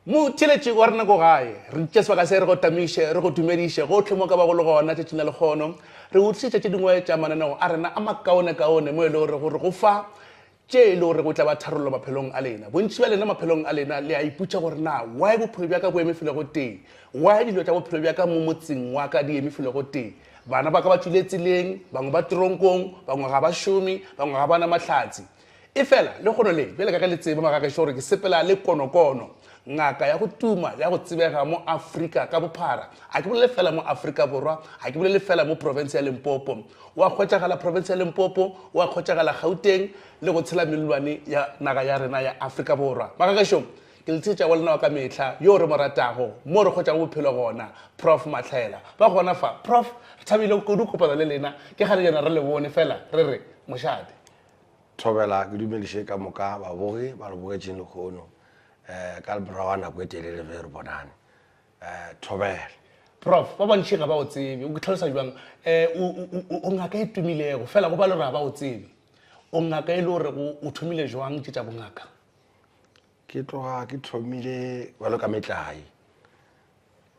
Motheeletši wa rena ko gae, re tšea sebaka se re go tamiše, re go dumediše gohle mo ka bago le gona tšatšing la lekgono. Re go tlišetša tše dingwe tša mananeo a rena a makaonekaone mo e le gore go re go fa tše e le gore go tla ba tharollo maphelong a lena. Bontši bja lena maphelong a lena le a ipotša gore na why bophelo bja ka bo eme felo go tee, why dilo tša bophelo bja ka mo motseng wa ka di eme felo go tee. Bana ba ka ba tšwile tseleng, bangwe ba tronkong, bangwe ga ba šome, bangwe ga ba na mahlatse. Efela, lehono le, bjale ka ge le tseba, magagešo, gore ke sepela le konokono, ngaka ya go tuma, ya go tsebega mo Afrika ka bophara. Ga ke bolele fela mo Afrika Borwa, ga ke bolele fela mo profense ya Limpopo. O a hwetšagala profense ya Limpopo, o a hwetšagala Gauteng le go tshela mellwane ya naga ya rena ya Afrika Borwa. Magagešo, ke le tshetša wa lena wa ka mehla, yo re mo ratago, mo re hwetšago bophelo gona, Prof Mahlaela. Ba gona fa. Prof, re thabile kudu go kopana le lena. Ke kgale jaana re le bone, fela re re, mošate. Thobela, ke dumediše ka moka babogi ba re bogetšeng lehono um ka morago ga nako e telele ge re bonane. Um thobela. Prof, ba bantši ga ba o tsebe, o ke tlhalosa bjang? Um o ngaka e tumilego, fela go ba le gore ga ba o tsebe. O ngaka e le gore o thomile jwang tše tša bongaka? Ke tloga ke thomile bjalo ka metlae.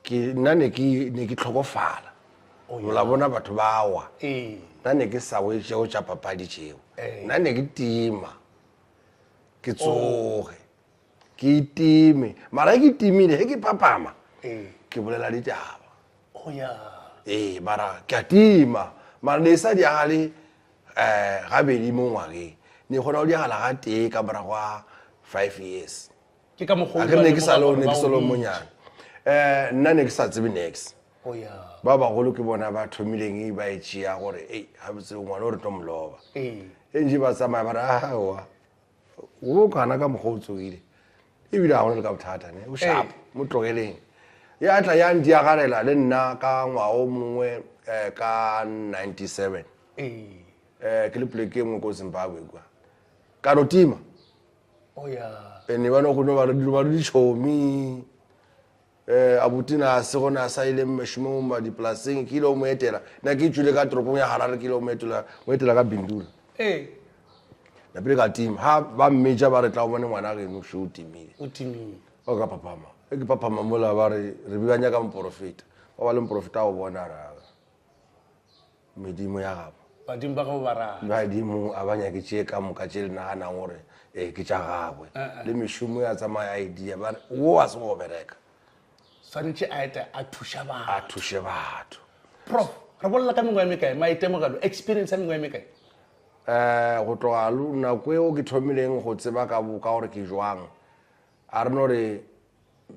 Ke nna ne ke ne ke tlhokofala. Oh, La bona batho ba wa. Ee. Nna ne ke sa we tšeo tša papadi tšeo. Ee. Nna ne ke tima. Ke tsoge. Ke itime. Mara ge ke timile, ge ke papama, Ee. ke bolela ditaba. Oh ya. Ee, mara ke a tima. Mara ne e sa diagale um gabedi mo ngwageng. Ne kgona go diagala ga tee ka morago ga 5 years. Ke ka mokgwa A ke ne ke sa le ne ke solo monyane. Eh nna ne ke sa tsebe nex. Oh ya. Ba bagolo ke bona ba thomileng e ba e tšea gore ei ga botse ngwana o re tlo moloba. Ee. E ntše ba tsamaya ba re aowa o kana ka mokgwa o tsogile. Ebile ga gona le ka bothata ne o sharp mo tlogeleng. Ya tla ya ndiagarela le nna ka ngwaga o mongwe eh, ka 97 Ee. eh ke le poleke e nngwe ko Zimbabwe kwa. Ka no tima. Oh yeah. Ene ba no go no ba dilo ba ditšhomi. Eh abuti na se gona sa ile mešomong ma dipolaseng ke ile o mo etela. Na ke tšwile ka toropong ya Harare ke ile o mo etela mo etela ka Bindula. Ee. Na pele ka tima ha ba mmetša ba re tla o bone ngwana geno šo o timile. O timile. O ka phaphama. E ke phaphama mola ba re re be ba nyaka moporofeta. Ba ba le moporofeta o bona ra. Medimo ya gabo. Badimo ba gabo ba rata. Badimo a ba nyake tše ka moka tše le naganang gore ee ke tša gagwe. Le mešomo ya tsamaya a e dia ba re wo a se go bereka. Swanetše a ete a thuša batho. A thuše batho. Prof, re bolela ka mengwaga e mekae, maitemogelo, experience ya mengwaga e mekae? Um go tloga nako eo ke thomileng go tseba ka ka gore ke jwang, a re no re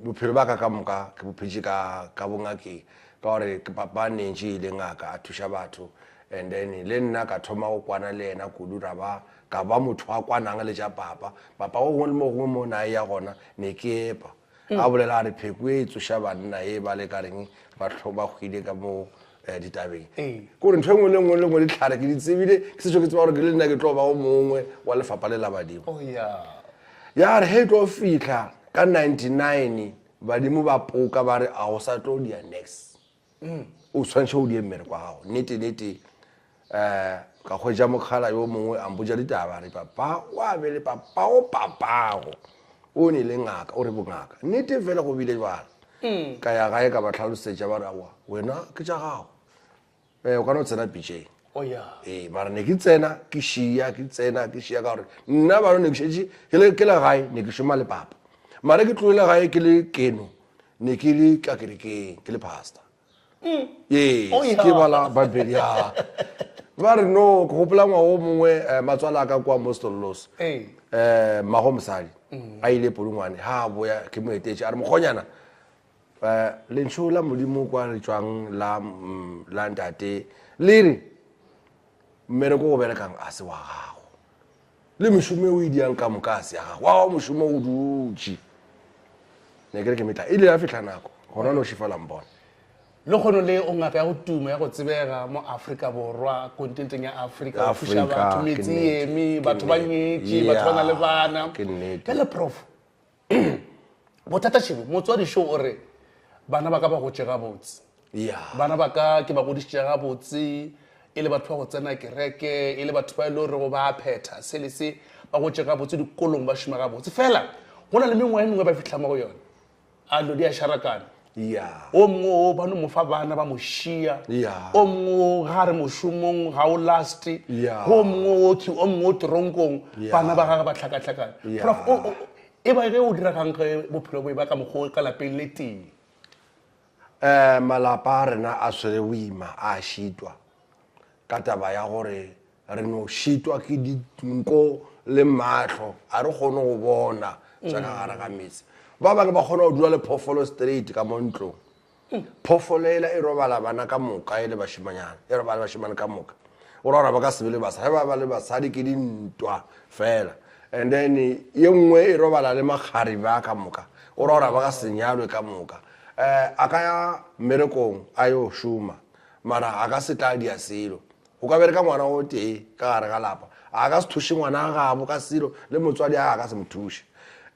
Bophelo ba ka ka moka ke bo phetše ka ka bongakeng ka gore ke papa ne ntše e le ngaka a thuša batho and then le nna ka thoma go kwana le yena kudu ra ba ka ba motho a kwanang le tša papa. Papa go gongwe le mo gongwe mo na e ya gona ne ke epa. A bolela a re pheko e tsoša banna e ba le ka reng ba hlo ba hwile ka mo eh, ditabeng. Ee. Ke gore ntho e nngwe le nngwe le nngwe ditlhare ke di tsebile ke sešo ke tseba gore ke le nna ke tlo ba o mongwe wa lefapha le la badimo. Oh yeah. Ya re ge e tlo fihla ka 99 badimo ba poka ba re a o sa tlo dia nex o tshwanetse o die mmereko wa gago nnete nnete um ka hwetša mokgala yo mongwe a mpotša ditaba re papa wa be le papa o papago o ne le ngaka o re bongaka nnete fela go bile jalo ka ya gae ka ba tlhalosetša ba re aowa wena ke tša gago Ee, o ka no tsena pitšeng. Oh yeah. Ee, mara ne ke tsena ke šia ke tsena ke šia ka gore nna bano ne ke šetše ke le ke le gae ne ke šoma le papa. Mara ke tlogile gae ke le keno ne ke le ka kerekeng ke le pastor. Yes, Oh, yeah. ke bala Bible ya. Ba re no ke gopola ngwaga o mongwe eh, matswala a ka kwa mo Stollos. Ee. Eh, mmago mosadi a ile Polokwane ha a boya ke mo etetše a re mokgonyana Eh, lentšu la modimo kwa le tšwang la, mm, la ntate le re mmereko o berekang a se wa gago le mešomo e o e diang ka moka a se ya gago wa gago mošomo o dutše ne ke re ke metla e ile ya fihla nako gona no šifala mpona le kgono le o ngaka ya go tuma ya go tsebega mo Afrika Borwa kontinenteng ya Afrika o thuša Afrika, batho ke metse nnete, e eme ke batho ba nnete. nyetše batho ba na le Yeah, bana ke nnete. bjale prof Bothata šebo, motswadi šo o re, Bana ba ka ba gotše gabotse. Yeah. Bana ba ka ke ba godišitše gabotse, e le batho ba go tsena kereke, e le batho ba e le gorego ba a phetha se le se, ba gotše gabotse dikolong, ba šoma gabotse. Fela go na le mengwaga e mengwe ba fihlang mo go yona. A dilo di a šarakana. Ya. O mongwe o ba no mo fa bana ba mo šia. Ya. O mongwe o ga re mošomong ga o laste. Ya. O mongwe o ke o mongwe o toronkong Ya. bana ba gagwe ba tlhakatlhakana. Ya. Prof, o, o, e ba ge o diragang ge bophelo bo e ba ka mokgwa o ka lapeng le tee? Um malapa a rena a swere boima a šitwa ka taba ya gore re no šitwa ke dinko le mahlo a re kgone go bona tša ka gare ga metse ba bangwe ba kgona go dula le phoofolo straight ka mo ntlong phoofolo ela e robala bana ka moka e le bašimanyana e robala bashimane ka moka o ra gore ba ka se be le basadi ge ba ba le basadi ke dintwa fela and then ye nngwe e robala le makgari ba ka moka o ra gore ba ka se nyalwe ka moka um a ka ya mmerekong a yo šoma mara a ka se tla dia selo go ka bereka ngwana o tee ka gare ga lapa a ka se thuše ngwana a gabo ka selo le motswadi a ka se mo thuše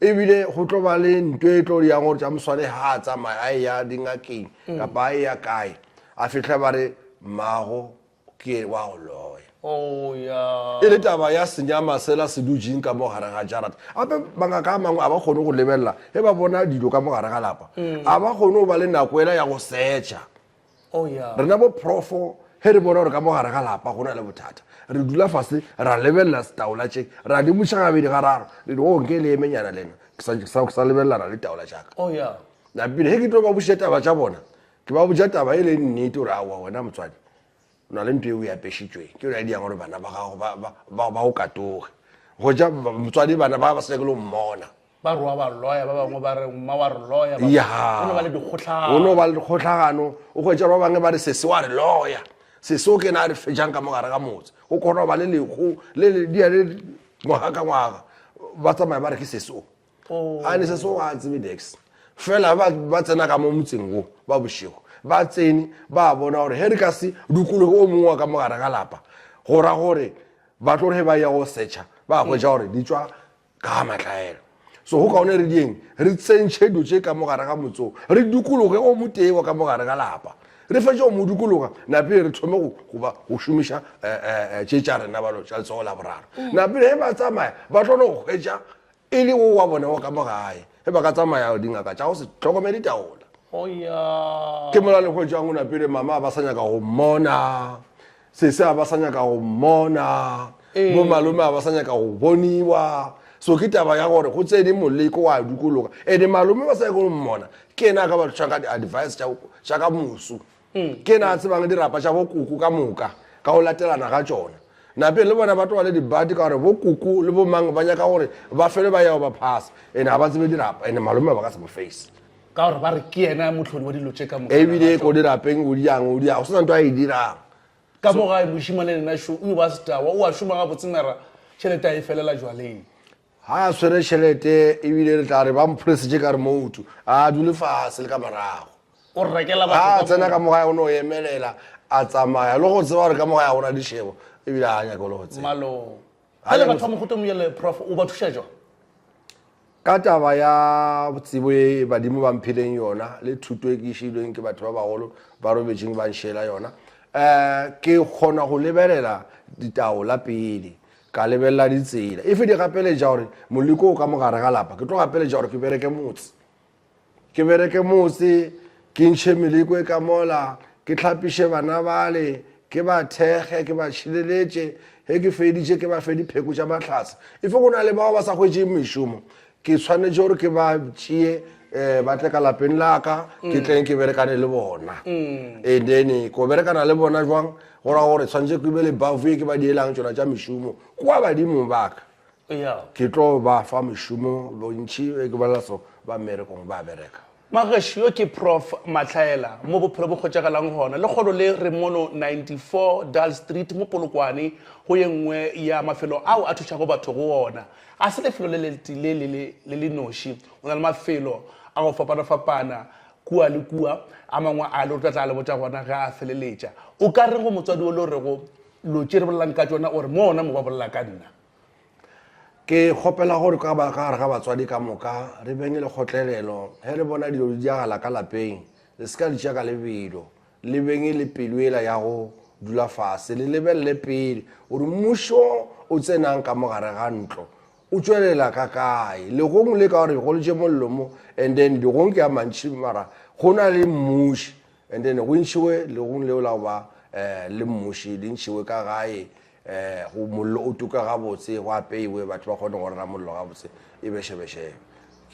ebile go tlo ba le nto e tlo yang gore tša moswane ga a tsamaya a e ya dingakeng mm. kapa a e ya kae a fitlhe ba re mmago ke wa go loya oh, e le taba ya senyama sela se dutšeng ka mo gare ga jarata gape mangaka a mangwe a ba kgone go lebelela ge ba bona dilo ka mo gare ga lapa mm. a ba kgone go ba le nako ela ya go searcha Oh, yeah. Rena bo profo ge re bona gore ka mo gare ga lapa go na le bothata re dula fase ra lebelela setaola tše ra di buša gabedi gararo re di o nke le emenyana lena ke sa lebelelana le taola tšaka oh, yeah. napile ge ke tlo ba buša taba tša bona ke ba botša taba e le nnete gore aowa wena motswadi o na le nto e o e apešitšweng ke yone e diang gore bana ba gago ba go katoge go ja motswadi bana ba ba sa nyake le go mmona ba roa ba loya ba bangwe ba re mma wa re loya ya go no ba le dikgotlhagano go no ba le dikgotlhagano o hwetša ba bangwe ba re sese wa re loya sese o kena a re fetšang ka mogare ga motse go kgona go ba le lekgo le le dia le ngwaga ka ngwaga ba tsamaya ba re ke sese o oh. a ne sese o ga a tsebe dex fela ba tsena ka mo motseng wo ba bošego ba tsene ba bona gore ge re ka se dikologe o mongwe wa ka mogare ga lapa go ra gore ba tlo re ba ya go searcha ba hwetša gore di tswa ka matlaelo so go kaone re dieng re tsentšhe dilo tše ka mogare ga motsong re dikologe o motee wa ka mogare ga lapa re fetše go mo dikologa napele re thome goba go šomiša eh, eh, eh, tše tša rena balo tša letsogo la boraro mm. napele ge ba tsamaya ba tlo no go hwetša e le o wa bone wa ka mo gae ge ba ka tsamaya dingaka tša go se tlhokomele ditaola oh, ke mola le hwetšang o napele mama ba sa nyaka go mmona Sese a ba sa nyaka go mmona, bo malome a ba sa nyaka go boniwa. So ke taba ya gore go tsene moleko wa dukologa. Ene malome ba sa nyaka go mmona, ke ena a ka ba thušang ka di-advice tša ka moso. Ke ena a tsebang dirapa tša bo koko ka moka ka go latelana ga tšona. Napeng le bona ba tloga le dibati ka gore bo koko le bo mang ba nyaka gore ba fele ba ya go ba phasa. Ene ga ba tsebe dirapa, ene malome ba ka se mo face. Ka gore ba re ke yena mohlodi wa dilo tše ka moka. Ebile ko dirapeng o diang o diang, go sena ntho a e dirang. Ka mo gae mošemane lena šo o yo ba setawa, o a šoma gabotse mara tšhelete a e felela jwaleng. Ga a swere tšhelete ebile re tla re ba mopholesetše ka remote, a dule fase le ka morago. O rekela batho Ga a tsena ka mo gae o no emelela a tsamaya le go tseba gore ka mo gae ga gona dišebo ebile ga a nyake le go tseba. Malo. Bjale batho ba mohuta mojale prof o ba thuša jwang? Ka taba ya tsebo ye badimo ba mphileng yona le thuto e ke e šilweng ke batho ba bagolo ba robetšeng ba nšela yona, um ke kgona go lebelela ditaola pele, ka lebelela ditsela. Efe di gapeletša gore moleko o ka mo gare ga lapa, ke tlo gapeletša gore ke bereke motse. Ke bereke motse, ke ntšhe meleko e ka mola, ke hlapiše bana bale, ke ba thekge, ke ba tšhireletše, ge ke feditše ke ba fe dipheko tša mahlatse. Efe go na le bao ba sa hwetšeng mešomo, ke swanetše gore ke ba tšee um ba tle ka lapeng la ka, ke mm. tleng ke berekane le bona. Mm. And then ko berekana le bona jwang, go ra gore tshwanetse ke be le bavu e ke ba dielang tšona tša mešomo kwa badimong ba ka. Ke tlo ba fa mešomo bontši e ke bolela so ba mmerekong ba bereka. Magešo yo ke Prof Mahlaela mo bophelo bo hwetšagalang gona. Lekgono le re mono 94 Dull Street mo Polokwane go ye nngwe ya mafelo ao a thušago batho go ona. Ga se lefelo le le le le le noši, o na le mafelo a go fapana-fapana kua le kua, a mangwe a le o tla tla le botša gona ge a feleletša. O ka reng go motswadi o le o rego lo tše re bolelang ka tšona o re mo ona mo ba bolela ka nna? Ke kgopela gore ka ba ka gare ga batswadi ka moka re beng le kgotlelelo ge re bona dilo di diagala ka lapeng le se ka di tšea ka lebelo le beng le pelo ela ya go dula fase le lebelele pele gore mmušo o tsenang ka mo gare ga ntlo. O tšwelela ka kae? Legong le ka gore go letše mollo mo and then legong ke a mantši mara go na le mmuši and then go ntšhiwe legong leo la go ba um le mmuši le ntšhiwe ka gae um go mollo o tuka gabotse go apeiwe batho ba kgone go rera mollo gabotse e be šebešebe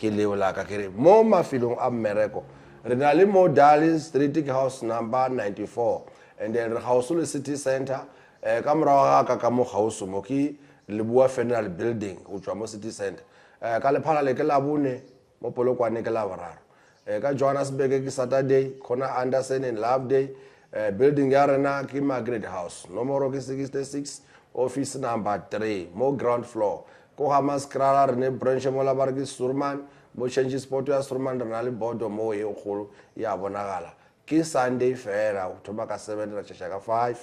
ke leo la ka ke re mo mafelong a mmereko re na le mo Darling Street ke house number 94 and then re kgauswi le city center um ka morago ga ka ka mo kgauswi mo ke Leboa Funeral Building go tšwa mo city center um ka Lephalale ke Labone mo Polokwane ke Laboraro um ka Johannesburg ke Saturday corner Anderson and Loveday um building ya rena ke Margaret House nomoro ke 66 office number 3 mo ground floor ko ga Maskrala re ne branch mola ba re ke Surman mo change spot ya Surman re na le bodo mo e kgolo ya bonagala Ke Sunday fela, go thoma ka 7 ra tšhaša ka 5.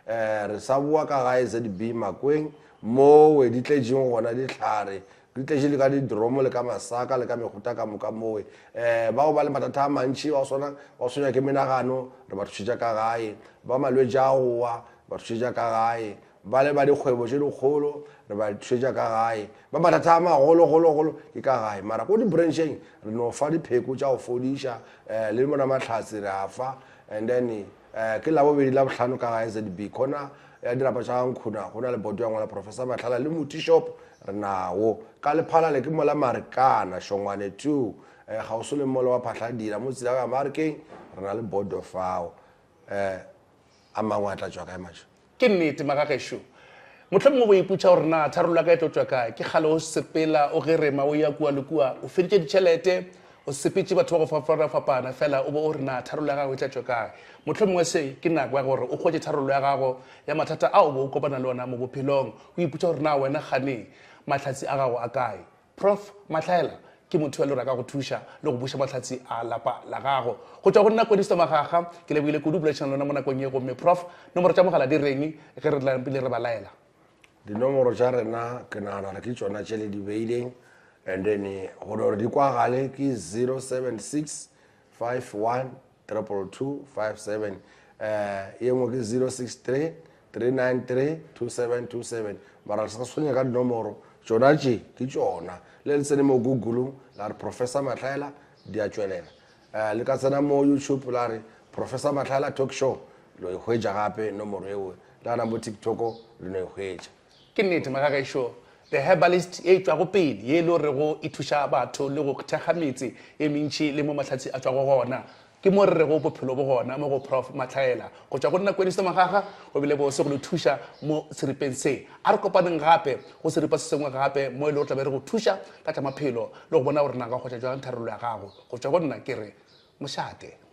Eh, re sa boa ka gae ZB Makweng, mowe di tletšeng gona dihlare, di tletše le ka didromo le ka masaka le ka mehuta ka moka mowe. Eh, bao ba le mathata a mantši ba swana ba tshwenywa ke menagano, re ba thušetša ka gae. Ba malwetši a go wa, ba thušetša ka gae. Ba le ba dikgwebo tše dikgolo, re ba thušetša ka gae. Ba mathata a magologologolo ke ka gae. Mara ko di-brancheng re no fa dipheko tša go fodiša um le mona mahlatse re a fa. And then um ke Labobedi, Labohlano ka gae ZB corner ya dirapa tša Nkhuna go na le boto ya ngwala Professor Matlala le Muti shop re nawo. Ka Lephalale ke mola Marikana, Shongwane 2 um kgauswi le molo wa Phahladira mo tsela ya Marikeng re na le bodo fao. Um a mangwe a tla tšwa kae majo? Ke nnete, magagešo. Mohlomongwe o ipotša gore na tharollo ya ka e tlo tšwa kae. Ke kgale o sepela, o gerema, o ya kua le kua, o feditše ditšhelete, o sepetše batho ba go fapana-fapana, fela o be o re na tharollo ya gago e tla tšwa kae. Mohlomongwe se ke nako ya gore o hwetše tharollo ya gago ya mathata ao o be o kopana le ona mo bophelong. O ipotša gore na wena kgane mahlatse a gago a kae. Prof. Mahlaela ke motho yo a le gore a ka go thuša le go buša mahlatse a lapa la gago. Go tšwa go nna Kwedisto Magaga, ke lebogile kudu boledišana le lona mo nakong ye gomme Prof. Nomoro tša mogala di reng ge re tla pele re ba laela? Dinomoro tša rena ke nagana gore ke tšona tše le di beileng and then gore gore di kwagale ke 076 51 222 57 eh ye nngwe ke 063 393 2727 mara re sa tshwenya ka dinomoro tšona tše ke tšona le le tsene mo google la re professor matlhaela di a tšwelela um le ka tsena mo youtube la re professor matlhaela talk show lo e hwetša gape nomoro eo le gana mo tiktok le no e hwetša Ke nnete, magagešo, The Herbalist ye e tšwago pele, ye e le gorego e thuša batho le go thekga metse ye mentši le mo mahlatse a tšwago gona. Ke mo re rego bophelo bo gona mo go Prof. Mahlaela. Go tšwa go nna Kweniso Magaga, go bile bose go le thuša mo seripeng se. A re kopaneng gape go seripa se sengwe gape mo e le gore tla be re go thuša ka tša maphelo le go bona gore na ka hwetša jwang tharollo ya gago. Go tšwa go nna ke re, mošate.